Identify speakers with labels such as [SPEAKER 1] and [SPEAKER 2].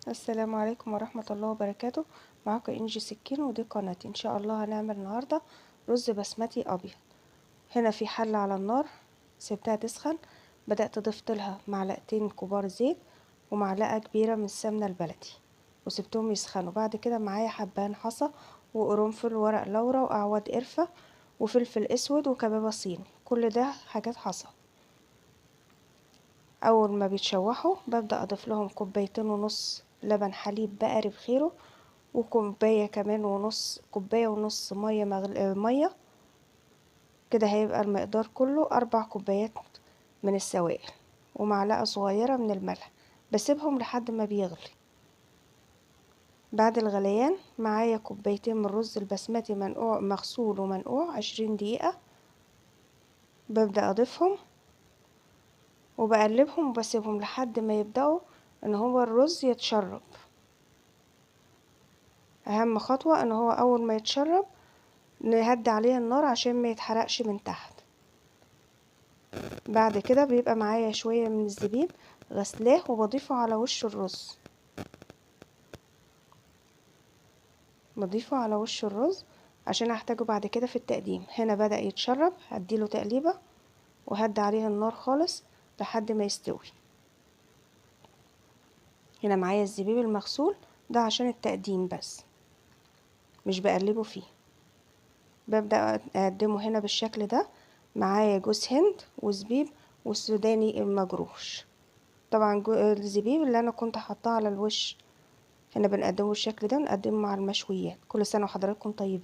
[SPEAKER 1] السلام عليكم ورحمة الله وبركاته. معاكم انجي سكين ودي قناتي. ان شاء الله هنعمل النهاردة رز بسمتي ابيض. هنا في حلة على النار سبتها تسخن، بدأت ضفت لها معلقتين كبار زيت ومعلقة كبيرة من السمنة البلدي وسبتهم يسخنوا. بعد كده معايا حبان حصى وقرنفل وورق لورا واعواد قرفة وفلفل اسود وكبابة صيني، كل ده حاجات حصى. اول ما بيتشوحوا ببدأ اضيف لهم 2.5 كوباية لبن حليب بقري بخيره، وكوباية كمان ونص، 1.5 كوباية مية مية كده، هيبقى المقدار كله 4 كوبايات من السوائل، ومعلقة صغيرة من الملح. بسيبهم لحد ما بيغلي. بعد الغليان معايا 2 كوباية من الرز البسمتي منقوع مغسول ومنقوع 20 دقيقة، ببدأ اضيفهم وبقلبهم وبسيبهم لحد ما يبدأوا ان هو الرز يتشرب. اهم خطوة ان هو اول ما يتشرب نهدي عليه النار عشان ما يتحرقش من تحت. بعد كده بيبقى معايا شوية من الزبيب غسلاه وبضيفه على وش الرز، بضيفه على وش الرز عشان هحتاجه بعد كده في التقديم. هنا بدأ يتشرب، هديله تقليبة وهدي عليه النار خالص لحد ما يستوي. هنا معايا الزبيب المغسول ده عشان التقديم بس، مش بقلبه فيه. ببدأ اقدمه هنا بالشكل ده. معايا جوز هند وزبيب والسوداني المجروش، طبعا الزبيب اللي انا كنت حاطاه على الوش. هنا بنقدمه بالشكل ده، نقدمه مع المشويات. كل سنة وحضراتكم طيبين.